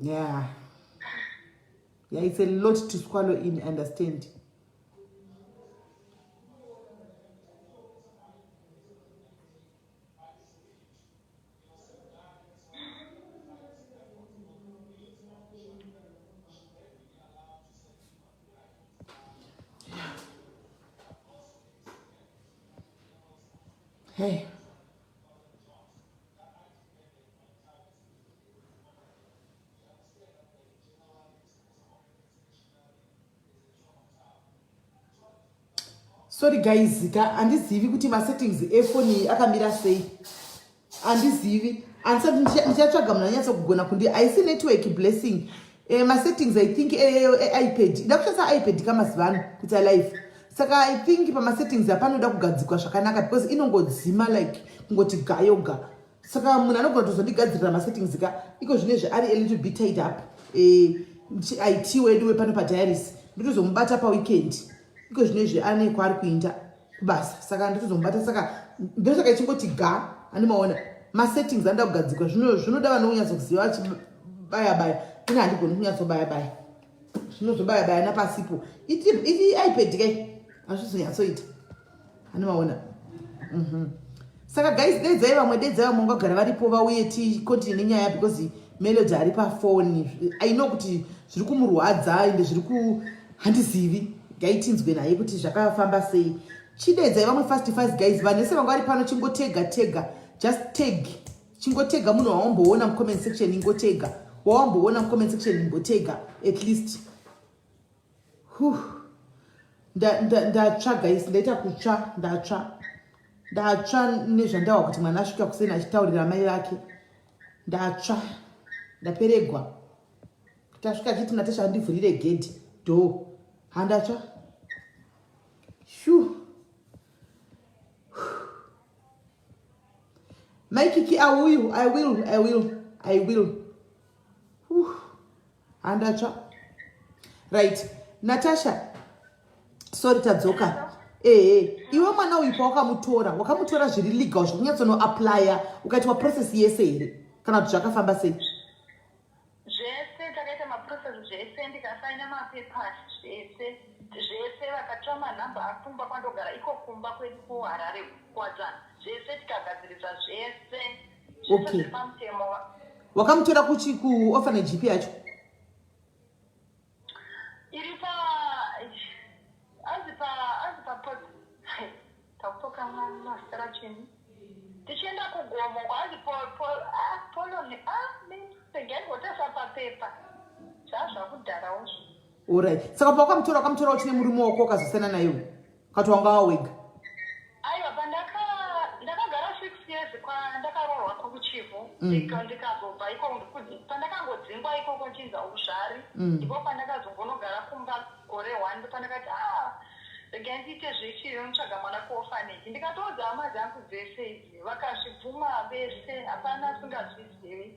Yeah. Yeah, it's a lot to swallow in, understand. Hey. Sorry guys, ka andizivi kuti masettings efoni iyi akamira sei. Andizivi. Andisati ndichatsvaga munhu anyatsa kugona kundi haisi network blessing. Eh, masettings I think eipad. Eh, Ida kushandisa iPad kamazuva ano kuita live. Saka I think pamasettings apanoda kugadzikwa zvakanaka because inongodzima like kungoti gayoga. Saka munhu anogona kutozondigadzirira masettings ka iko zvinezvi ari a little bit tied up. Eh, IT wedu wepano padiaries ndotozomubata paweekend. Iko zvinezvi ane kwaari kuinda kubasa saka ndotozomubata saka ndosaka ichingoti ga andimaona masettings anoda kugadzikwa zvino zvinoda vanonyatsokuziva vachibaya baya ini handigoni kunyatsobaya baya zvinozobaya baya napasipo iti ipad kai hazvizonyatsoita andimaona mhm. Saka guys dedzai vamwe dedzai vamwe vangagara varipo vauye ticontinue nenyaya because Melody ari pafoni. I know kuti zviri kumurwadza ende zviri ku handizivi. Gai tinzwe naye kuti zvakafamba sei. Chidedzai vamwe fast fast guys. Vanhu vese vanga vari pano chingotega tega. Just tag. Chingotega munhu wawamboona mucomment section ingotega. Wawamboona mucomment section imbotega at least. Ndatsva guys, ndaita kutsva, ndatsva. Ndatsva nezvandawa kuti mwana asvika kuseni achitaurira mai vake. Ndatsva. Ndaperegwa. Kuti asvika achiti Natasha andivhurire gedhi door. Handatsva. Shoo. Mai Kiki, I will, I will, I will, I will. Whew. Handatsva. Right. Natasha. Sorry tadzoka. Ehe, iwe mwana uyu pawakamutora, wakamutora zviri legal zvekunyatsono applya ukaitwa process yese here? Kana kuti zvakafamba sei? Zvese takaita maprocess zvese ndikasaina mapapers zvese zvese vakatora manumber akumba kwandogara iko kumba kwedu kuHarare kuWadzana zvese tikagadzirisa zvese zvese Okay. zviri pamutemo. Wakamutora kuchi ku orphanage ipi yacho? Iri pa anzi pa anzi pa pot takutokanganwa mazita racheni tichienda kugomo kwanzi po po ah poloni ah regai ndotasa papepa zvazvakudharawo Alright. Saka pawakamutora wakamutora uchine murume wako ukazosiyana naye uyu? Ukati wanga wawega. Aiwa pandaka ndakagara 6 years kwandakaroorwa kuChivhu ndikazobva ikoko pandakangodzingwa ikoko ndichinzi hauzvari ndipo pandakazongonogara kumba gore one ndopandakati ah regai ndiite zvechii ndonotsvaga mwana kuorphanage ndikatoudza hama dzangu dzese idzi vakazvibvuma vese hapana asingazvizivi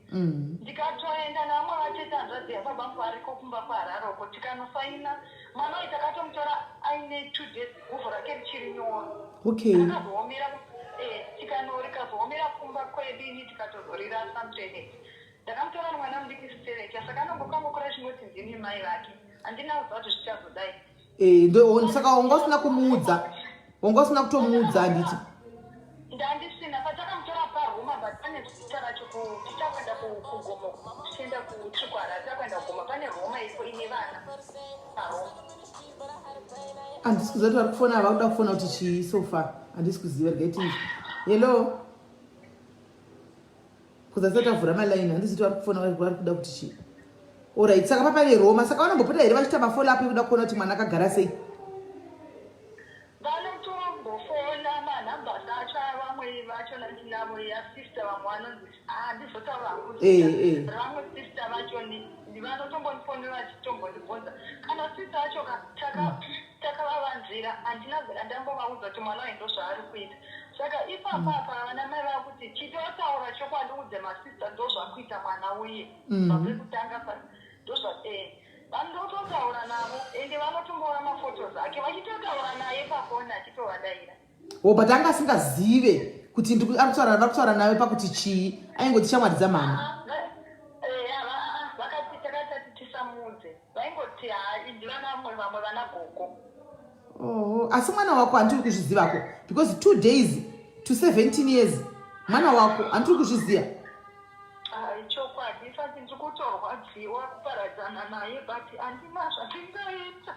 ndikatoenda nevamwe vatete hanzvadzi yababa vangu variko kumba kuharare uko tikanosaina mwana uyu takatomutora aine two days guvhu rake richiri nyoro Okay. rakazoomera eh, tikano rikazoomera kumba kwedu ini tikatozorirasa mutoilet ndakamutora mwana mudiki sitereki saka anongokangokura chingoti ndini mai vake handina kuziva kuti zvichazodai Eh, saka wanga usina kumuudza wanga usina kutomuudza handiti ndandisina patakamutora paroma but pane zita racho tichakuenda kugomo tichienda kuchikwara tichakuenda kugomo pane roma iripo ine vana paroma handisi kuziva kuti vari kufona ava kuda kufona kuti chii so far handisi kuziva regai tinzwe hello Kuzasi tavhura malaini handisi kuti vari kufona vari kuda kuti chii. Alright, saka papa Roma saka vanombopota here vachiita mafollow up ekuda kuona kuti mwana akagara sei? Vanotombofona manumbers acho avamwe vacho ndinavo yasister vamwe vanonzi ah ndizotaura hangu eh, eh. vamwe sister vacho vanotombondifonera vachitombondibvunza kana sister vacho takavavanzira handina bvira ndambovaudza kuti mwana uyu ndozvaari kuita saka ipapa apa vana mai vakuti chitotaura chokwadi udze masista ndozvakuita mwana uye pekutanga pa ndozva eh vanototaura navo ende vanotomboona mafotos ake vachitotaura naye pafoni achitovadaira Oh, but anga asingazive kuti ari kutaura nawe pakuti chii. Aingoti shamwari dzamama. Ah, vakati takatati tisamudze vaingoti haa ndivana vamwe vana gogo. Oh, asi mwana wako handiri kuzvizivako because 2 days to 17 years mwana wako handiri kuzviziva. Chokwadi isati ndiri kutorwadziwa kuparadzana naye but handina zvandingaita.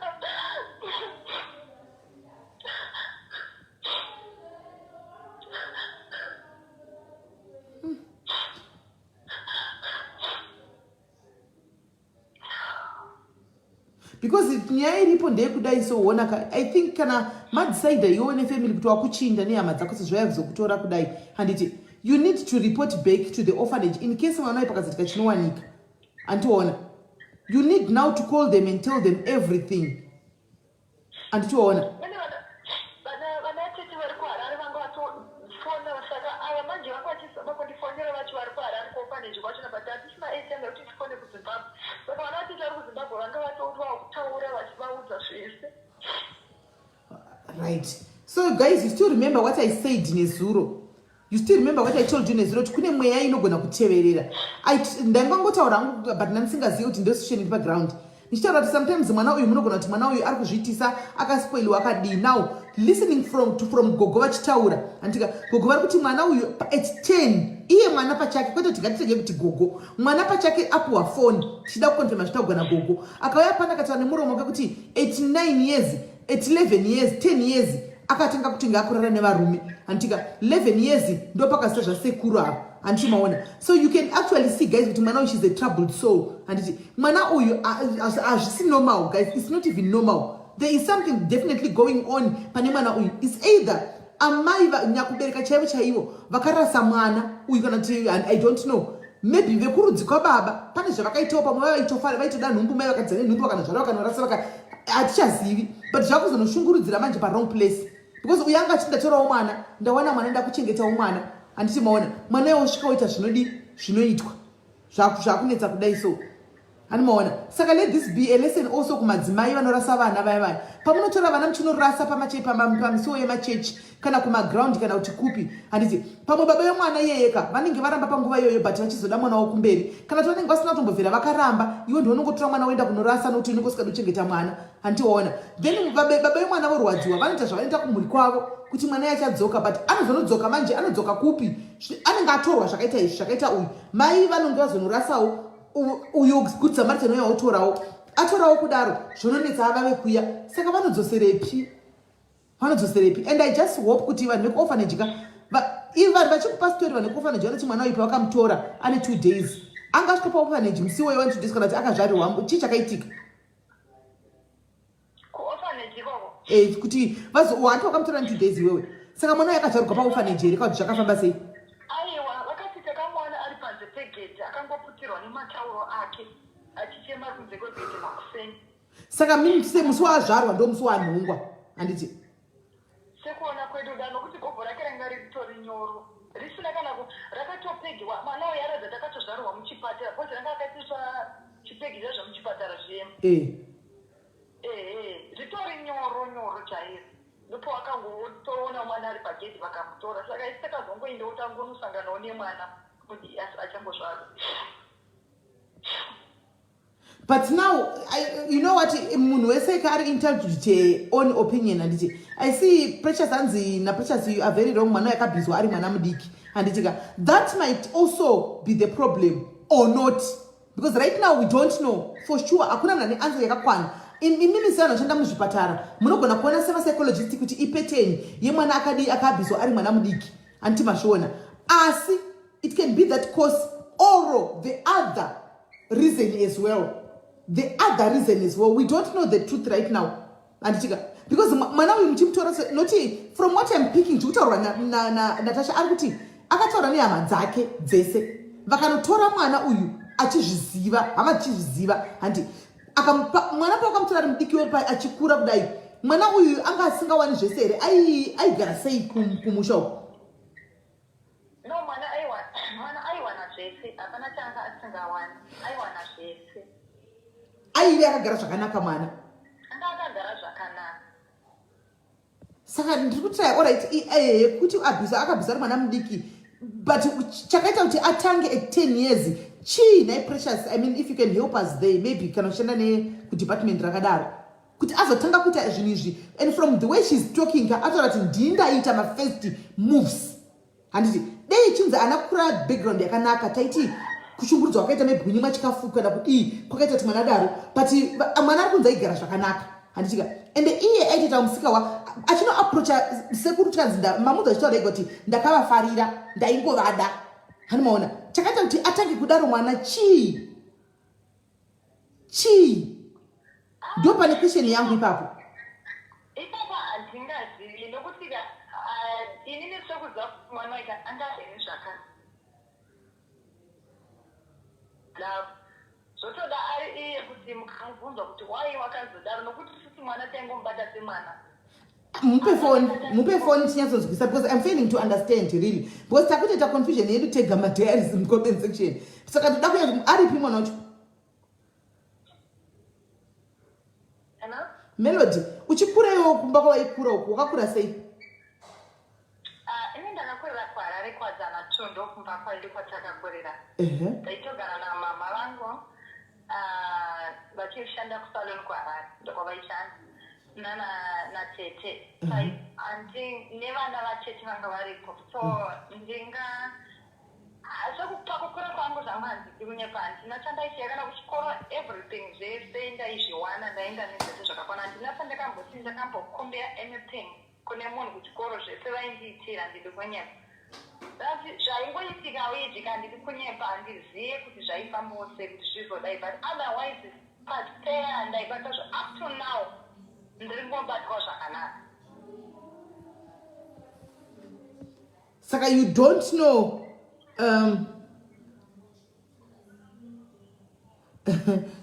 Because nyaya iripo ndeyekudai so wona ka I think kana madecide iwe nefamily kuti wakuchinda nehama dzako sezvauya kuzokutora kudai handiti you need to report back to the orphanage in case mwana wayo pakazoitika chinowanika andiona you need now to call them and tell them everything anditiona Vana tete vari kuHarare vanga vatofona, saka ava manje vanga vachizama kundifonera vacho vari kuHarare kuorphanage kwachona, but hatisina airtime yekuti tifone kuZimbabwe. Saka vana vatete vari kuZimbabwe vanga vatotaura vachivaudza zvese. Right, so guys, you still remember what I said nezuro? You still remember what I told you nezuro, kuti kune mweya inogona kuteverera? Ndangangotaura hangu, but ndandisingazivi kuti ndosituation iri paground. Ndichitaura kuti sometimes mwana uyu, munogona kuti mwana uyu ari kuzviitisa, akaspoiliwa, akadii. Now listening from gogo vachitaura, andika gogo vari kuti mwana uyu at 10, iye mwana pachake, kwete kuti ngatitege kuti gogo, mwana pachake apuwa foni tichida kukonfirma zvitaugwa nagogo. Akauya pana akataura nemuromo wake kuti at 9 years, at 11 years, 10 years akatanga kuti ngaakurara nevarume, handitika? 11 years ndo pakazita zvasekuru ava, handiti maona? So you can actually see, guys, kuti mwana uyu, she's a troubled soul, handiti? Mwana uyu hazvisi normal, guys. It's not even normal. There is something definitely going on pane mwana uyu. It's either amai nyakubereka chaivo chaivo vakarasa mwana uyu, kana kuti I don't know, maybe vekurudzi kwababa pane zvavakaitawo. Pamwe vaitofara, vaitoda nhumbu, mai vakadza nenhumbu, vakanozvara, vakanorasa, vaka hatichazivi. But zvakuzonoshungurudzira manje pawrong place, because uyu anga achiti ndatorawo mwana, ndawana mwana, ndakuchengetawo mwana, handiti maona? Mwana iwo svika woita zvinodi zvinoitwa, zvakunetsa kudai so, hani maona? Saka let this be a lesson also kumadzimai vanorasa vana vaya vaya. Pamunotora vana muchinorasa pamisuwo yemachechi kana kumaground kana kuti kupi, handiti pamwe baba vemwana iyeyeka vanenge varamba panguva iyoyo, but vachizoda mwana wokumberi, kana kuti vanenge vasina kutombobvira vakaramba, iwe ndiunongotora mwana woenda kunorasa nokuti unenge usingadi kuchengeta mwana, handiona? Then baba vemwana vorwadziwa, vanoita zvavanoita kumhuri kwavo kuti mwana yachadzoka, but anozonodzoka manje anodzoka kupi? Anenge atorwa zvakaita izvi, zvakaita uyu. Mai vanonge vazonorasawo uyu Good Samaritan uya, otorawo, atorawo kudaro, zvononetsa vave kuya. Saka vanodzoserepi? Vanodzoserepi? And I just hope kuti vanhu vekuorphanage ka, ivi vanhu vachikupa story, vanhu vekuorphanage vanoti mwana uyu pavakamutora ane 2 days, anga asvika paorphanage musi iwoyo ane 2 days, kana kuti akazvarirwa? Chii chakaitika? Kuorphanage ikoko? Kuti wanti wakamutora ne 2 days iwewe, saka mwana uyu akazvarirwa paorphanage here, kana kuti zvakafamba sei? Aiwa, vakati takamuwana ari panze pegedhi, akangoputirwa nematauro ake, achichema kunze kwegedhi makuseni. Saka se musi waazvarwa ndo musi waanhongwa, handiti? Sekuona kwedu da, nokuti gobho rake ranga ritori nyoro, risina kana rakatopegiwa. Mwana uyu aratidza takatozvarwa muchipatara, because ranga akaitiswa chipegi zva zvemuchipatara zviyema. Ehe, ritori nyoro nyoro chairo. Ndipo wakangotoona mwana ari pagedhi, vakamutora. Saka isi takazongoendawo, tangonosanganawo nemwana kuti achangozvarwa. But now you know what, munhu wese ka ari entitled to own opinion, handiti? I see Precious, hanzi naPrecious, "You are very wrong, mwana yakabviswa ari mwana mudiki," handiti ka? That might also be the problem or not, because right now we don't know for sure. Hakuna munhu ane answer yakakwana. Imimi sevanhu vanoshanda muzvipatara munogona kuona semapsychologist kuti ipattern yemwana akadii akabviswa ari mwana mudiki, handiti mazviona? Asi it can be that cause or the other reason as well, the other reason as well. We don't know the truth right now, handitika? Because mwana uyu muchimutora, noti from what I'm picking chikutaurwa naTasha, ari kuti akataura nehama dzake dzese, vakanotora mwana uyu achizviziva, hama dzichizviziva, handi? Mwana pawakamutora ari mudiki wepa, achikura kudai, mwana uyu anga asingawani zvese here? Aigara sei kumusha uku? No, mwana aiwana zvese, hapana chaanga asingawani, aiwana zvese. Aive akagara zvakanaka mwana? Anga akagara zvakanaka. Saka ndiri kuti, alright, kuti abvisa, akabvisa ari mwana mudiki. But chakaita kuti atange at 10 years chii nhai Precious? I mean, if you can help us there, maybe kana uchishanda nekudepartment rakadaro, kuti azotanga kuita zvinhu izvi. And from the way she's talking, ataura kuti ndini ndaita mafirst moves, handiti? Dei chinzi ana kukura background yakanaka, taiti kushungurudzwa kwakaita maybe kunyimwa chikafu kana kudii kwakaita kuti mwana adaro. But mwana ari kunzi aigara zvakanaka, handitika? Ende iye aitoita musikawa achinoapproacha sekuru, tikanzi mamudzi achitaura ega kuti ndakavafarira, ndaingovada. Hanimaona chakaita kuti atange kudaro mwana chii? Chii? Ndo pane question yangu ipapo. Ipapo handingazivi, nokuti ka inini sekuziva mwana waita angaheni zvakadaro, zvotoda ari iye kuti mukamubvunza kuti wai wakazodaro, nokuti sisi mwana taingomubata semwana. Mupe phone, mupe phone tinyatsonzwisa, because I'm failing to understand really, because takutoita confusion yedu tega madiaries mucomment section. Saka toda kuya aripi mwana wacho? Hello? Melody, uchikura iwo kumba kwawaikura uku, wakakura sei? Ah, ini ndakakurira kuHarare, Kuwadzana 2, ndokumba kwedu kwatakakurira. Ndaitogara namama vangu, ah, vachishanda kusalon kuHarare, ndokwavaishanda nana natete. Andi nevana vatete vanga varipo, so ndinga sekupakukura kwangu zvangu, handidi kunyepa, handina chandaisiya kana kuchikoro. Everything zvese ndaizviwana, ndaenda nezvese zvakakwana. Handina pandakamboti ndakambokumbira anything kune munhu kuchikoro, zvese vaindiitira. Handidi kunyepa, but zvaingoitikawo izvi, handidi kunyepa, handiziye kuti zvaifambawo sei kuti zvizodai, but otherwise paspare ndaibata up to now, ndiri ngobatwa zvakanaka. Saka you don't know,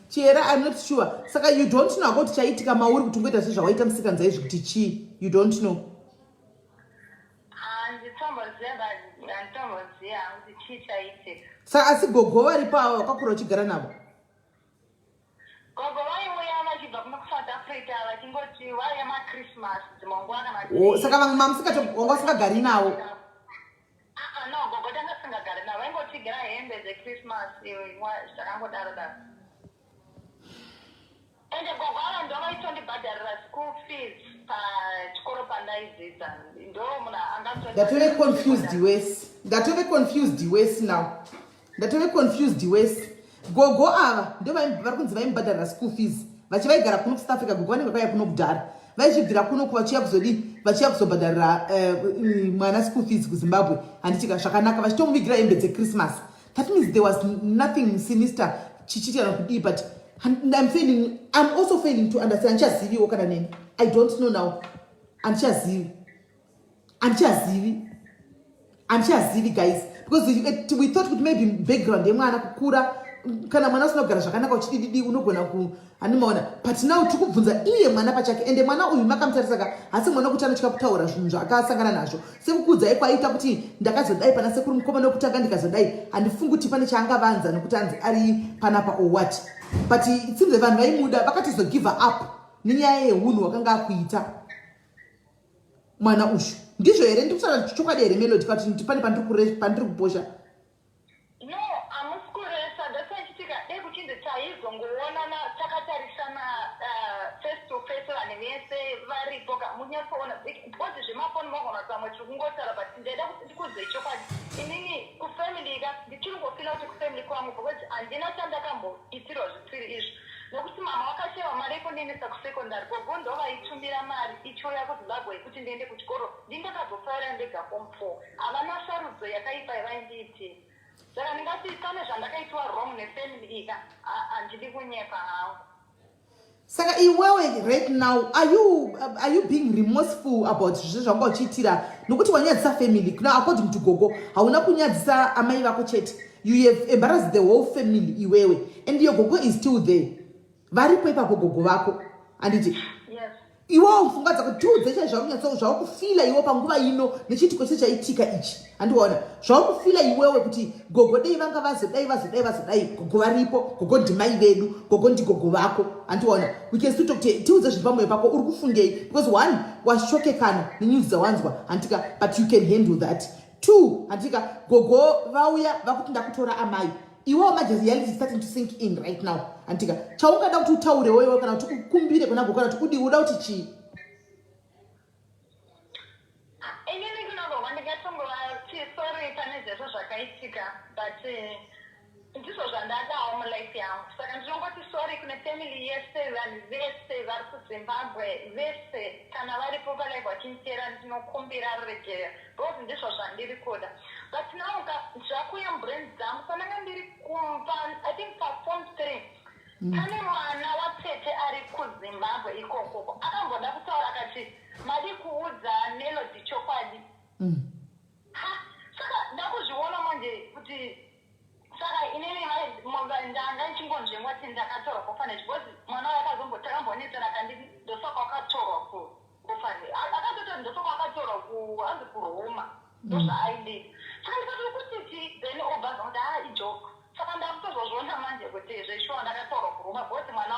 Chiera, I'm not sure. Saka you don't know kuti chaitika mauri kuti ungoita sezvawaita musikanza izvi kuti chii? You don't know? Handitomboziva, but handitomboziva kuti chii chaitika. Saka asi gogo varipo ava wakakura uchigara navo? Gogo vaiuya vachibva kuno kuSouth Africa, vachingoti vaiuya maChristmas dzimwe nguva kana. Oh, saka vamwe mamusikato wanga usingagari navo? Ah, no, gogo tanga singagari navo, vaingotigira hembe dzechristmas, zvakangodaro daro. Ende gogo ava ndo vaitondibhadharira school fees pachikoro pandaidzidza, ndo munhu angato. Ndatove confused wes, ndatove confused wes now, ndatove confused wes. Gogo ava ndo vari kunzi vaimubhadharira school fees vachivaigara kuno kuSouth Africa. Gogo vanenge vakauya kuno kudhara, vaizvibvira kuno vachiuya kuzodii, vachiuya kuzobhadharira mwana school fees kuZimbabwe, handitika? Zvakanaka, vachitomuvigira hembe dzechristmas. That means there was nothing sinister chichiitika kudii. But I'm failing, I'm also failing to understand. Handichaziviwo kana neni, I don't know now. Handichazivi, handichazivi, handichazivi guys, because we thought kuti maybe background yemwana kukura, kana mwana usina kugara zvakanaka uchidididi, unogona ku, handimaona? But now tiri kubvunza iye mwana pachake. Ende mwana uyu makamutarisaka, hasi mwana wekuti anotya kutaura zvinhu zvaakasangana nazvo. Sekukuudzai kwaita kuti ndakazodai pana sekuru mukomana wekutanga, ndikazodai, handifungi kuti pane chaangavanza nokuti anzi ari panapa or what. But it seems vanhu vaimuda vakatozogive up nenyaya yeunhu hwakanga akuita mwana uyu. Ndizvo here? Ndiri kutaura chokwadi here, Melody, kuti pane pandiri kuposha? No, hamusi kuresa. Ndosaichitika dei kuchinzi taizongoonana takatarisana face to face, vanhu vese varipo ka, munyatsoona, because zvemafoni magona kuti vamwe tiri kungotaura. But ndaida kuti ndikuudzei chokwadi, inini kufamily ka, ndichiri kungofila kuti kufamily kwangu, because handina chandakamboitirwa zvisiri izvo, nokuti mama vakashayiwa mari yekundiendesa kusecondary. Gogo ndo vaitumira mari ichiuya kuZimbabwe yekuti ndiende kuchikoro. Ndindakazofaira ndega form 4. Havana sarudzo yakaipa yavaindiitira, saka ndingati pane zvandakaitwa wrong nefamily ika, handidi kunyepa hangu. Saka iwewe right now, are you being remorseful about zvezvo zvanga uchiitira, nokuti wanyadzisa family? Now, according to gogo, hauna kunyadzisa amai vako chete, you have embarrassed the whole family iwewe. And your gogo is still there, varipo ipapo gogo vako, handiti? Yes. Iwewo pfungwa dzako, tiudze chai zvakunyatso zvakufila iwe panguva ino nechiitiko chese chaitika ichi, handiwaona zvakufila iwewe kuti gogo dei vanga vazodai, vazodai, vazodai? Gogo varipo, gogo ndimai vedu, gogo ndigogo vako, handiwaona? We can still talk to, tiudze zviri pamwoyo pako, uri kufungei? Because one, washokekana nenews dzawanzwa, handika? But you can handle that. Two, handika gogo vauya vakuti ndakutora amai. Iwewo manje reality is starting to sink in right now. Handika chaungada kuti utaurewo iwe kana kuti ukumbire kuna gogo kana kuti udii uda kuti chii? Inini kunongova ndingatongova sorry pane zvese zvakaitika but eh, ndizvo zvandadawo mulife yangu saka ndinongoti sorry kune family yese vanhu vese vari kuzimbabwe vese kana varipo palife vachiniteera ndinokumbira ruregerero because ndizvo zvandiri kuda but now zvakuya mubrain dzangu pandanga ndiri kumba i think paform three Pane mwana watete ari kuZimbabwe ikokoko akamboda kutaura akati madi kuudza Melody chokwadi. Ha, saka ndakuzviona manje kuti saka inini ndanga ndichingonzvengwa kuti ndakatorwa kuorphanage because mwana waye akazombo takambonetsana akanditi ndosaka wakatorwa kuorphanage akatototi ndosaka wakatorwa ku hanzi kuroma ndozvaainditi saka ndikati ukutiti then obva azonti ha ijoke Saka ndakutozozviona manje kuti zveshuwa ndakatorwa kuroma because mwana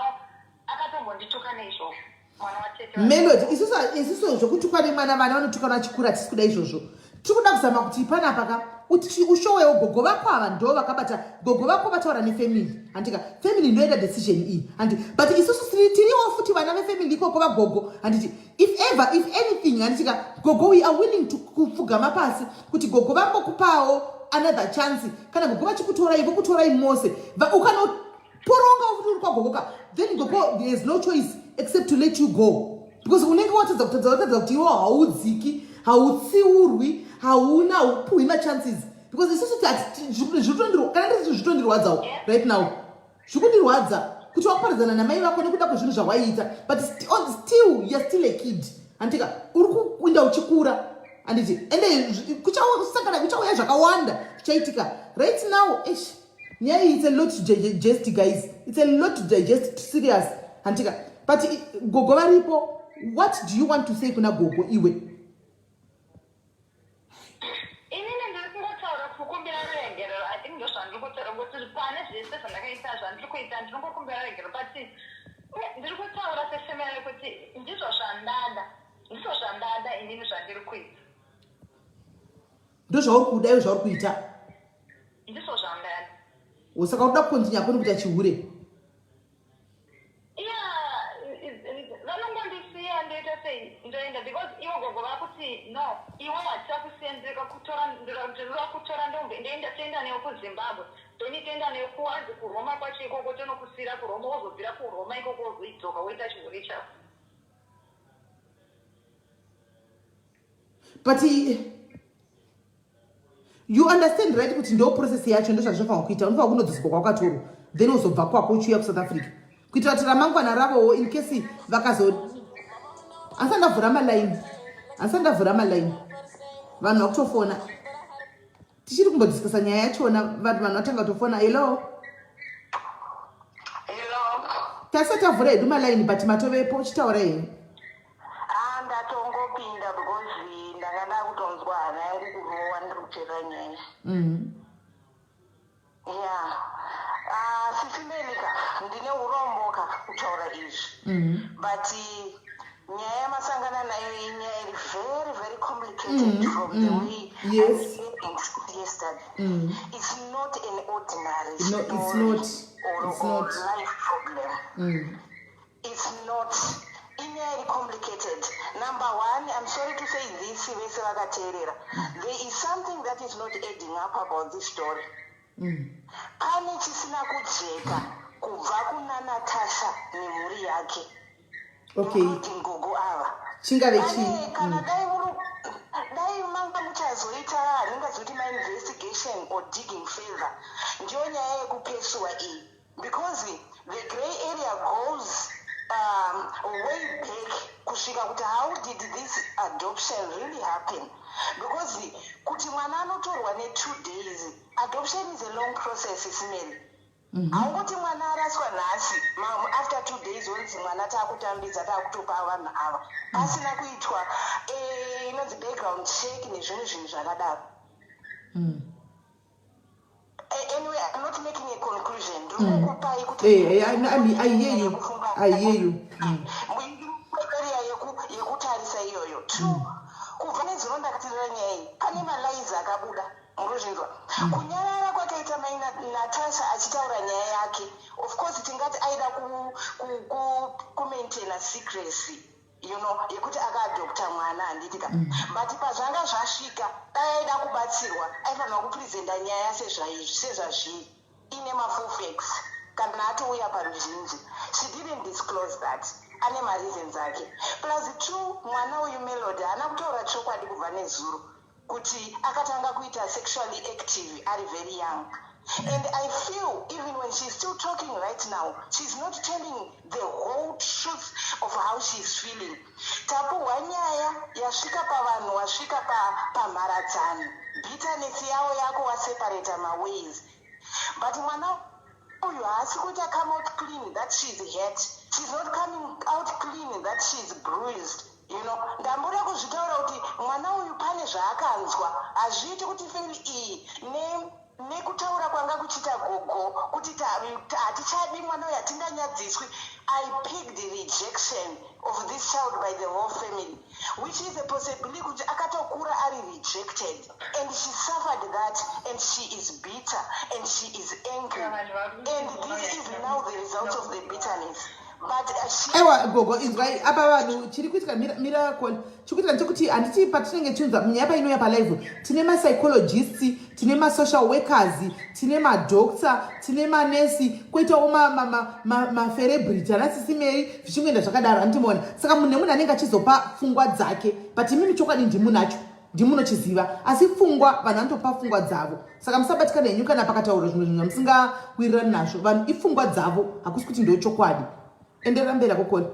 akatombondituka neizvozvo mwana watete. Melody isusu isusu zvokutukwa nemwana vana vanotukana vachikura hatisi kuda izvozvo tiri kuda kuzama kuti panapa ka uti ushowewo gogo vako ava ndo vakabata gogo vako vataura nefamily handika family ndoita decision iyi handi but isusu tiriwo futi vana vefamily ikoko vagogo handiti if ever if anything handitika gogo we are willing to kupfugama pasi kuti gogo vambokupawo another chance kana gogo vachikutorai vokutorai mose ukanoporonga futi uri kwagogo ka then gogo there is no choice except to let you go because unenge watadza kutadza watadza kuti iwo haudziki hautsiurwi hauna haupuhwi machances because isusu kana ndiri zvitondirwadzawo right now Zvikundirwadza kuti wakuparadzana namai vako nekuda kwezvinhu zvawaiita but st still you're still a kid handika uri kuinda uchikura handiti ende kuchasangana kuchauya zvakawanda zvichaitika right now eish nyaya iyi it's a lot to digest guys it's a lot to digest serious handika but gogo varipo what do you want to say kuna gogo iwe Inini ndiri kungotaura kukumbira ruregerero i think ndozvandiri kutaura kuti pane zvese zvandakaita zvandiri kuita ndinongokumbira ruregerero but eh, ndiri kutaura sefamily kuti ndizvo zvandada ndizvo zvandada inini zvandiri kuita ndozvauri kuda iwe zvauri kuita ndizvo zvandada saka uri kuda kukontinya koni kuita chihure Vanongondisiya ndoita sei ndoenda because ivo gogo vakuti no iwe hatichakusiya ndinoda kutora ndinoda kutora ndombe ndoenda toenda newe kuzimbabwe then toenda newe kuanzi kuroma kwacho ikoko tonokusiira kuroma wozobvira kuroma ikoko wozoidzoka woita chihure chako but you understand right kuti ndo process yacho ndozvazvinofanirwa kuita unofanirwa kunodzoswa kwawakatorwa then uzobva kwako uchiuya kusouth africa kuitira kuti ramangwana ravowo in case vakazo asi andavhura malaini asi andavhura malaini vanhu vakutofona tichiri kumbodiscusa nyaya yachona vanhu vanhu vatanga kutofona hello tasati tavhura hedu malaini but matovepo chitaura henyu Ah, ndatongopinda because ndanga ndakutonzwa hana yangu kurowa ndiri kuteerera nyaya ya ah, sisi Melika ndine urombo ka kutaura izvi but nyaya yamasangana nayo inyaya iri very very complicated from the way Yes. I hearing yesterday it's not an ordinary No, it's story not. or, It's or not. life problem It's not inyaya iri complicated. Number one, I'm sorry to say this vese vakateerera. There is something that is not adding up about this story. Pane chisina kujeka kubva kuna Natasha nemhuri yake. Okay. Including gogo ava. Chingave Pane chii? kana dai muri dai manga muchazoita handingazoti mainvestigation or digging further ndiyo nyaya yekupesuwa iyi Because the grey area goes um, way back kusvika kuti how did this adoption really happen because kuti mwana anotorwa netwo days adoption is a long process isimeli mhm. haungoti mm -hmm. mwana araswa nhasi after two days onzi mwana taakutambidza taakutopa vanhu ava mhm. pasina mm -hmm. kuitwa eh, inonzi background check nezvimwe zvinhu zvakadaro mm. Eh, anyway i'm not making a conclusion ndiri mm. kukupai kuti eh, eh, I hear you i hear you mm. area yekutarisa iyoyo two mm. kubva nezuro ndakatirira nyaya iyi pane malaizi akabuda Kuzvinzwa kunyarara kwakaita mai Natasha achitaura nyaya yake, of course tingati aida kumaintaina secrecy yekuti akaadopta mwana, handiti ka? But pazvanga zvasvika, dai aida kubatsirwa, aifanirwa kupresenta nyaya sezvazviri, ine mafull facts kana atouya paruzhinji. She didn't disclose that, ane mareasons ake. Plus two, mwana uyu Melody haana kutaura chokwadi kubva nezuro kuti akatanga kuita sexually active ari very young, and I feel even when she's still talking right now, she's not telling the whole truth of how she's feeling. Tapuhwa nyaya yasvika pavanhu, wasvika pamharadzano, bitterness yavo yako waseparata maways, but mwana uyu haasi kuita come out clean that she's hurt. She's not coming out clean that she's bruised. Ndamboda kuzvitaura kuti mwana uyu pane zvaakanzwa. Hazviiti kuti feel iyi nekutaura kwanga kuchiita gogo kuti hatichadi mwana uyu, hatinganyadziswi. I picked rejection of this child by the whole family, which is a possibility kuti akatokura ari rejected and she suffered that, and she is bitter and she is angry, and this is now the result of the bitterness. But she Aiwa gogo, inzwai apa. Vanhu, chiri kuitika, miracle chiri kuitika ndechekuti, handiti patinenge chinzwa nyaya painouya palive, tine mapsychologists, tine masocial workers, tine madoctor, tine manesi, kwoitawo macelebrity ana Sisimeri, zvichingoenda zvakadaro, handitimaona? Saka munhu nemunhu anenge achizopa pfungwa dzake, but imimi chokwadi ndimunacho, ndimunochiziva, asi pfungwa, vanhu vanotopa pfungwa dzavo. Saka musabatikana henyu kana pakataurwa zvimwe zvinhu zvamusingawirirani nazvo. Vanhu ipfungwa dzavo, hakusi kuti ndo chokwadi. Enderera mberi akokoni.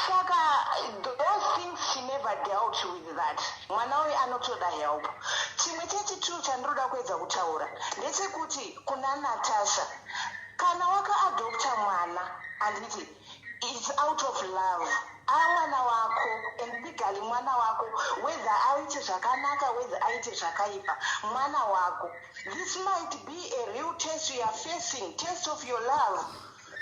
Saka those things she never dealt with that. Mwana uyu anotoda help. Chimwe chechitu chandinoda kuedza kutaura ndechekuti kuna Natasha, kana wakaadopta mwana, handiti it's out of love? Amwana wako and legally mwana wako, whether aite zvakanaka, whether aite zvakaipa, mwana wako. This might be a real test you are facing, test of your love.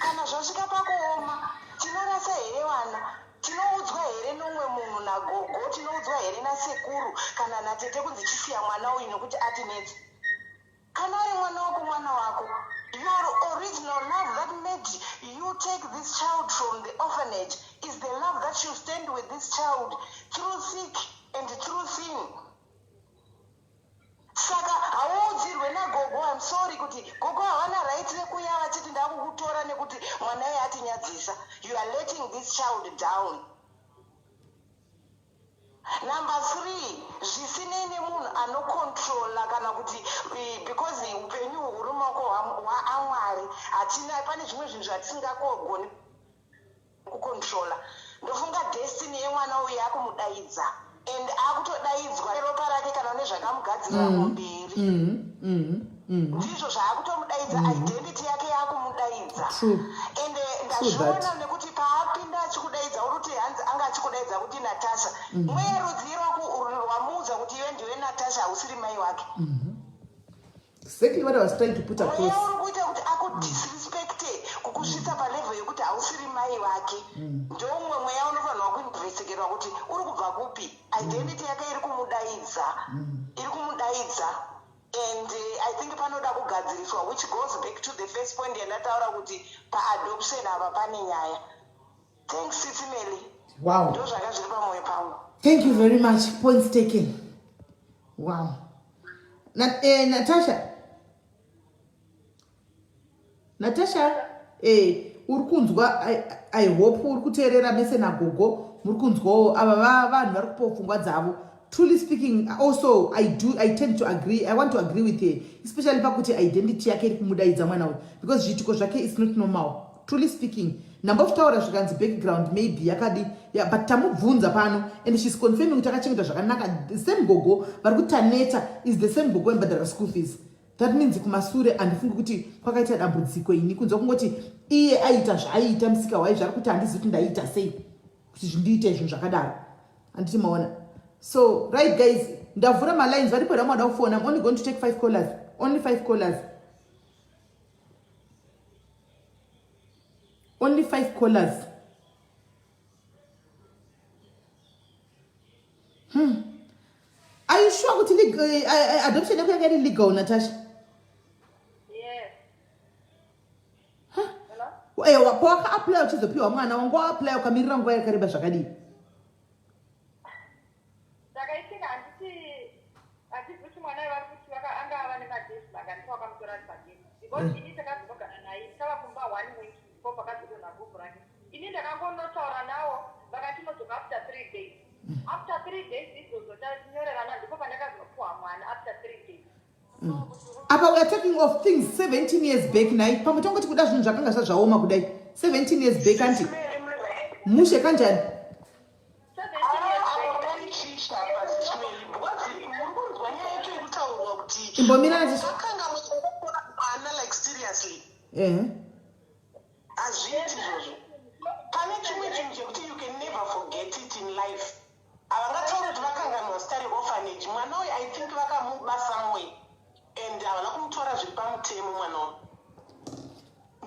Kana zvasvika pakuoma, tinorasa here vana? Tinoudzwa here nomwe munhu, nagogo? Tinoudzwa here nasekuru kana natete kunzi chisiya mwana uyu nekuti atinetsa? Kana ari mwana wako, mwana wako. Your original love that made you take this child from the orphanage is the love that you stand with this child through thick and through thin. Saka hauudzirwe nagogo, I'm sorry, kuti gogo havana right rekuuya vachiti ndakukutora nekuti mwana iye atinyadzisa. You are letting this child down. Number three, zvisinei nemunhu anocontrola kana kuti because upenyu huri mumaoko hwaamwari, hatina, pane zvimwe zvinhu zvatisingakogoni kucontrola. Ndofunga destiny yemwana uyu yakumudaidza and akutodaidzwa ropa rake kana nezvakamugadzirira kumberi. Ndizvo zvaakutomudaidza, identity yake yakumudaidza. And ndazviona nekuti paapinda achikudaidza, uri kuti hanzi anga achikudaidza kuti Natasha. Mweya rudzi rwamuudza kuti iwe ndiwe Natasha, hausiri mai wake. Exactly what I was trying to put across. Mweya uri kuita kuti akudisrespecte kukusvitsa palevel yekuti hausiri mai vake. Ndoumwe mweya unofanirwa kuinvestigatwa kuti uri kubva kupi. Identity yake iri kumudaidza, iri kumudaidza, and I think panoda kugadziriswa, which goes back to the first point yandataura kuti paadoption apa pane nyaya. Thanks, Sisimeli. Ndo zvanga zviri pamwoyo pangu. Thank you very much. Points taken. Wow. Natasha, Natasha, uri kunzwa? I hope uri kuteerera mese nagogo, muri kunzwawo ava vanhu vari kupawo pfungwa dzavo. Truly speaking, also I tend to agree, I want to agree with her, especially pakuti identity yake iri kumudaidza mwana uyu, because zviitiko zvake is not normal, truly speaking. Ndambozvitaura zvikanzi background maybe yakadi, yeah, but tamubvunza pano and she's confirming kuti akachengeta zvakanaka. The same gogo vari kutaneta is the same gogo embhadhara school fees. That means kumasure handifungi kuti kwakaita dambudziko. Ini kunzwa kungoti iye aita zvaaiita, musika wai zvari kuti handizivi kuti ndaiita sei kuti zvindiite zvinhu zvakadaro, handiti maona? So right guys, ndavhura malines. Varipo here vamwada kufona? I'm only going to take five callers, only five callers, only five callers. Are you sure kuti legally Adoption yako yanga iri legal, Natasha? Yes. Ewa, pawakaapply uchizopiwa mwana, wanga waapply ukamirira nguva yakareba zvakadii? Zvakaitika, handiti handizi kuti mwana vari kuti anga ava nemadays mangani pawakamutora ari pagate, because ini takazonogara naye tava kumba one week ndipo pakazodonha guvhu rake. Ini ndakangonotaura nawo, vakati inodzoka after 3 days. After 3 days idzodzo tanyorerana, ndipo pandakazonopuwa mwana after 3 days. Apa we are talking of things 17 years back. Nai pamwe tongoti kuda zvinhu zvakanga zvazvaoma kudai 17 years back, anti mushe kanjani? 17 years back. Panichisha pasishmeli, because muri kunzwa nyaya yacho yekutaurwa kuti Imbomira, Natasha. akanga muchingokura mwana, like seriously, hazviiti izvozvo. Pane chimwe chinhu chekuti you can never forget it in life. Havangatauri kuti vakanganwa zita reorphanage. Mwana uyu, I think vakamuba somewhere and havana kumutora zviri pamutemo mwana uyu.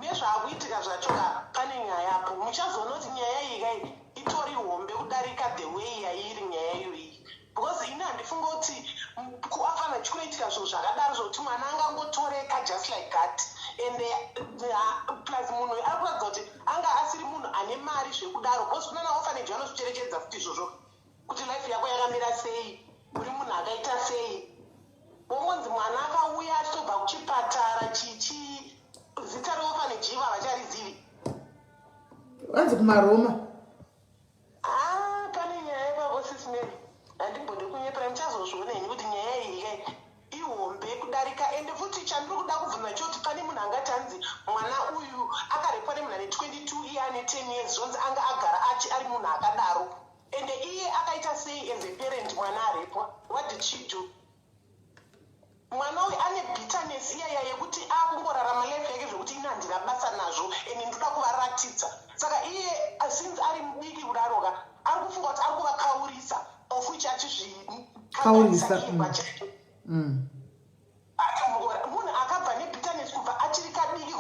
Nezvaakuitika zvacho ka, pane nyayapo. Muchazoona kuti nyaya iyi kai itori hombe kudarika the way yairi nyaya iyoyi, because ini handifunga kuti kuorphanage kunoitika zvinhu zvakadaro zvokuti mwana angangotoreka just like that. And plus munhu ari kuratidza kuti anga asiri munhu ane mari zvekudaro, because kunana orphanage vanozvicherechedza futi izvozvo, kuti life yako yakamira sei, uri munhu akaita sei. Wongonzi mwana akauya achitobva kuchipatara chichi, zita reorphanage ivo havacharizivi. Vanzi kumaroma. Ah, pane nyaya ipapo, Sis Mary. Handimbode kunyepera, muchazozviona henyu kuti nyaya iyi kai ihombe kudarika. Ende futi chandiri kuda kubvunza choti, pane munhu angati hanzi mwana uyu akarepwa nemunhu ane 22, iye ane 10 years, zvonzi anga agara achi ari munhu akadaro, ende iye akaita sei as a parent? Mwana arepwa, what did she do? Mwana uyu ane bitterness iyaya yekuti akungorarama life yake zvekuti ini handina basa nazvo ende ndoda kuvaratidza. Saka iye, since ari mudiki kudaroka, ari kufunga kuti ari kuvakaurisa, of which Kaurisa, achizvikaurisa iye pachake. Munhu akabva nebitterness kubva achiri kadiki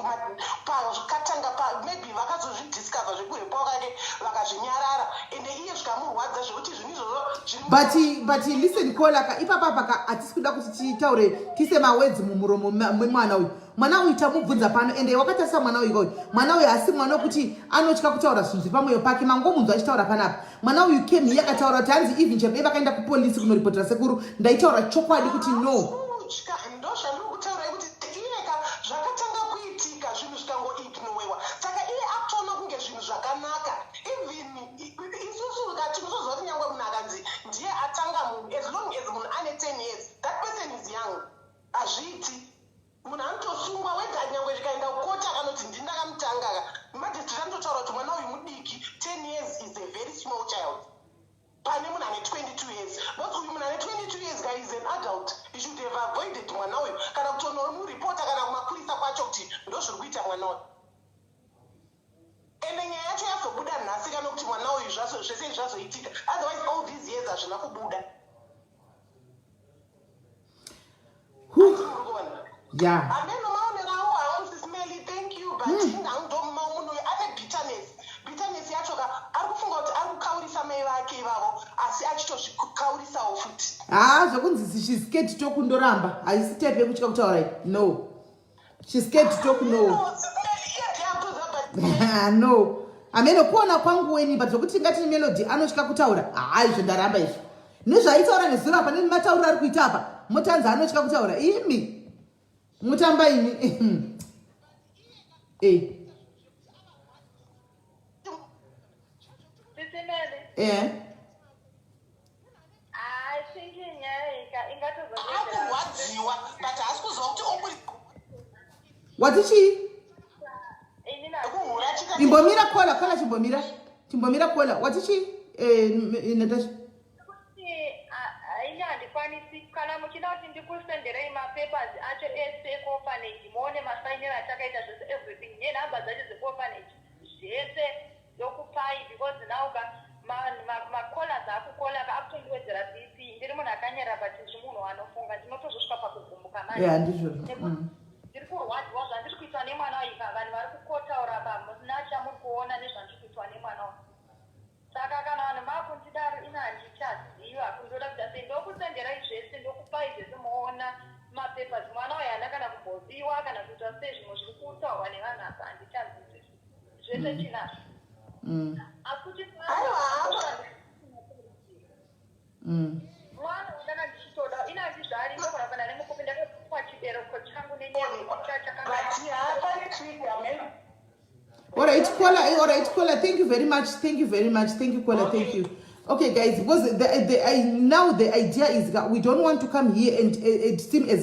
pakatanga, maybe vakazozvidiscover zvekurepwa kwake, vakazvinyarara, ende iye zvikamurwadza zvekuti zvinhu izvozvo zviri But listen, kolaka ipapa paka hatisi kuda kuti titaure tise mawords mumuromo memwana uyu. Mwana uyu tamubvunza pano, ende wakatarisa mwana uyu uyu, mwana uyu asi mwana wekuti anotya kutaura zvinhu zviri pamwoyo pake. Mangomunzwa achitaura panapa. Mwana uyu came here akataura kuti hanzi even chero dai vakaenda kupolisi kunoripotera sekuru, ndaitaura chokwadi kuti no. Kutya, ndo zvandiri kutaurai kuti iyeka zvakatanga kuitika, zvinhu zvikangoignowewa, saka iye akutoona kunge zvinhu zvakanaka. Even isusu tinotoziva kuti nyangwe munhu akanzi ndiye atanga munhu, as long as munhu ane 10 years, that person is young. Hazviiti, munhu anotosungwa wega. Nyangwe zvikaenda kukoti, akanoti ndini ndakamutanga ka, magistrate anototaura kuti mwana uyu mudiki. 10 years is a very small child pane munhu ane 22 years, but uyu munhu ane 22 years guy is an adult. He should have avoided mwana uyu, kana kutonomuripota kana kumapurisa kwacho kuti ndo zviri kuita mwana uyu. Ende nyaya yacho yazobuda nhasi kana kuti mwana uyu zvese izvi zvazoitika. Otherwise all these years hazvina kubuda. Whew. Muri kuona? Ya. Ameno maonero angu hangu, Sis Melly, thank you, but ndomunhu uyu ane bitterness. Bitterness yacho ka, ari kufunga kuti ari kukaurisa mai vake ivavo, asi achitozvikaurisawo futi. Haa, zvokunzi she's scared to talk, ndoramba. Haisi type yekutya kutaura iyi. No, she's scared to talk, no. No, amene kuona kwangu weni, but zvokuti ngati Melody anotya kutaura, haa, izvo ndaramba izvo. Nezvaaitaura nezuro apa, nematauriro ari kuita apa, motanzi anotya kutaura. Imi mutamba imi. Sis Melly. I think nyaya iyi ingatozondedzera. Akurwadziwa, but haasi kuziva kuti okuri Wati chii? Ini kuhura chika. Imbomira, kola, kola, chimbomira, chimbomira, kola. Wati chii, Natasha? Kuti ini handikwanisi. Kana muchida kuti ndikusenderei mapapers acho ese ekuorphanage, muone masainiro atakaita zvese, everything, nenhamba dzacho dzekuorphanage zvese ndokupai, because now ka macallers akukola ka, akutondiwedzera BP. Ndiri munhu akanyera, but ndiri munhu anofunga. Ndinotozosvika pakugumbuka manje. Ya, ndizvozvo. Nekuti ndiri kurwadziwa zvandiri kuitwa nemwana uyu ka. Vanhu vari kukotaura pa, musina chamuri kuona nezvandiri kuitwa nemwana uyu. Saka kana vanhu makundidaro, ina handichaziva kundoda kuita sei. Ndokusenderai zvese, ndokupai zvese. Tese tinazvo. Asi kuti Aiwa, hapa. Mwana wandanga ndichitoda, ina handizvari, ndogona kuenda nemukupi. Ndakapuwa chibereko changu nenyaya chakanga. But hapane trigger, man. All right, caller. All right, caller. Thank you very much. Thank you very much. Thank you, caller. Thank you. Okay, guys, because now the idea is that we don't want to come here and it seem as if